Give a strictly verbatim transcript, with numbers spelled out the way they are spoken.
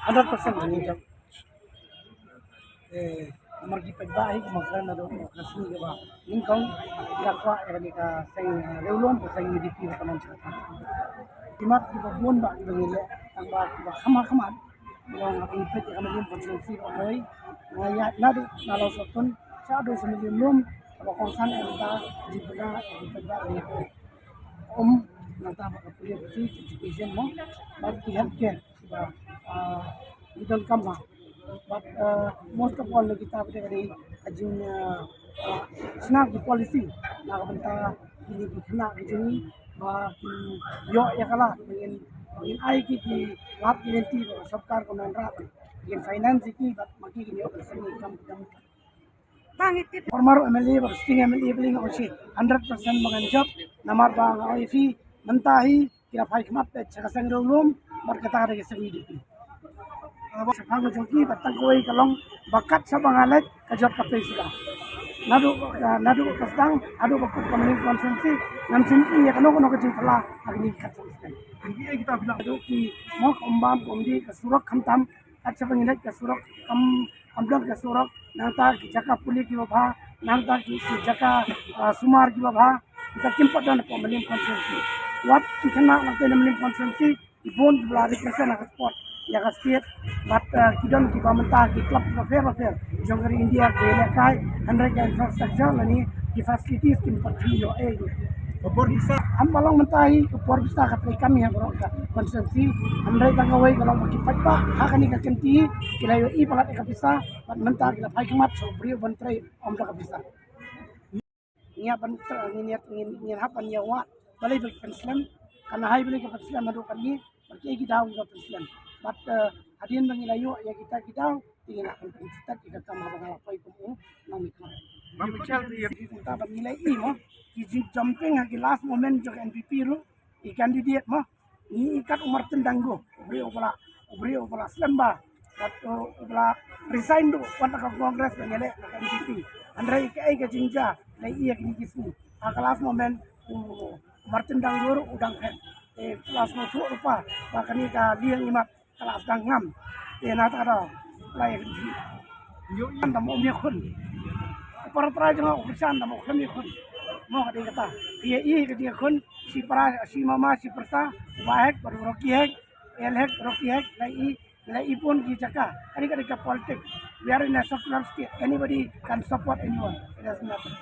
Hundred percent ngi jop. Eh, namar ki paidbah hi ki mangkren naduh ka sngi kaba nyngkong, ïa ka kwah ïa kane ka seng, eh, riewlum ka seng U D P ba ka nang sha ka. Ki mat kiba bun ba kiba ngi leh tang ba kiba kham ha khmat. Ba nga pynpeit ïa ka Mylliem constituency ba hoi. Nga ïaid naduh na Lawsohtun shaduh sha Mylliem Lum, kaba kongsan ïa ka jingpynbna ïa ki paidbah ïa ka um, nangta ba ka pule ka education mo, ba ki healthcare. Ba, ah, ngi donkam ha. But, ah, most of all, na kita ba dei ka dei ka jing, ah, ah, shna ki policy na ka bynta kine ki khynnah ki jong ngi ba kin ïoh ïa ka lad, ba ngin, ba ngin ai ki ki lad ki lynti ba ka sorkar ka nang rah, ba ngin finance ïa ki, bad ma ki kin ïoh ka seng income. Tang ïa ki. Former M L A bad sitting M L A ba lei nga ong shi hundred percent ba ngan jop, namar ba nga ong ïa phi mynta hi ki la phai khmat beit sha ka seng riewlum bad kata ka dei ka seng U D P. Shaphang ka jong ki bad tang kawei ka long ba kat shaba nga leit ka jot ka pei suda. Naduh, ah, naduh ka sdang haduh ba kut ka Mylliem constituency ngam shim ïa kano kano ka jingphylla ha kine ki kat sdang. Naduh ki mo ka umbam ka umdih ka surok khamtam, kat shaba ngi leit ka surok kam, kam don ka surok, nangta ki jaka pule kiba bha, nangta ki, ki jaka, ah, sumar kiba bha, kita kim pat don hapoh Mylliem constituency. Wat ki khynnah nangta na Mylliem constituency ki bun kiba la represent ha ka sport ïa ka state, bad, ah, ki don kiba mynta ki club bapher bapher jong ka ri India ki lehkai, hynrei ka infrastructure lane ki facilities kim pat shu ïoh ei. Ka por visa. Ham ba long mynta hi ka por visa ka trei kam ïa baroh ka constituency. Hynrei tang kawei ka long ba ki paidbah ha kane ka kynti ki la ïohi palat ïa ka visa, bad mynta ki la phai khmat sha u briew ban trei ym da ka visa. Ngi hap ban tra-, ngin ïa, ngin, ngin hap ban ïa wad balei ba ki pynslem, kan hai balei ki pynslem haduh katne, bad kiei ki daw kiba pynslem. Bad, eh, hadien ba ngi la ïoh ïa kita ki daw, te ngi lah ban pynstad ïa ka kam haba nga la poi kum u nongmihkhmat. Bam bichar ïa. Kumta ba ngi la ïohi mo ki jingjumping ha ki last moment jong ka N P P ruh, ki candidate mo, ngi ïohi kat u Martin Dango, u briew uba la, u briew uba la slem bha, bad u, uba la resign duh wat na ka Congress ba ïaleh na ka N P P. Hynrei kaei ka jingjia la ïohi ha kine ki sngi, ha ka last moment u Martin Dango ruh u dang phet. Te la sngewthuh ruh pa ba kane ka liang imat ka la sdang ngam. Te na ta da la ïa ka jingkhan da mo ïa khun. Para trai jong u khan da mo khlem ïa khun. Mo ka dei kata. Ïa i ka dei khun, shi para, shi mama, shi pyrsa, ba hek, ba Rocky hek, el hek, Rocky hek, la i, la i pun ki jaka. Kani ka dei ka politics. We are in a secular state. Anybody can support anyone. It doesn't matter.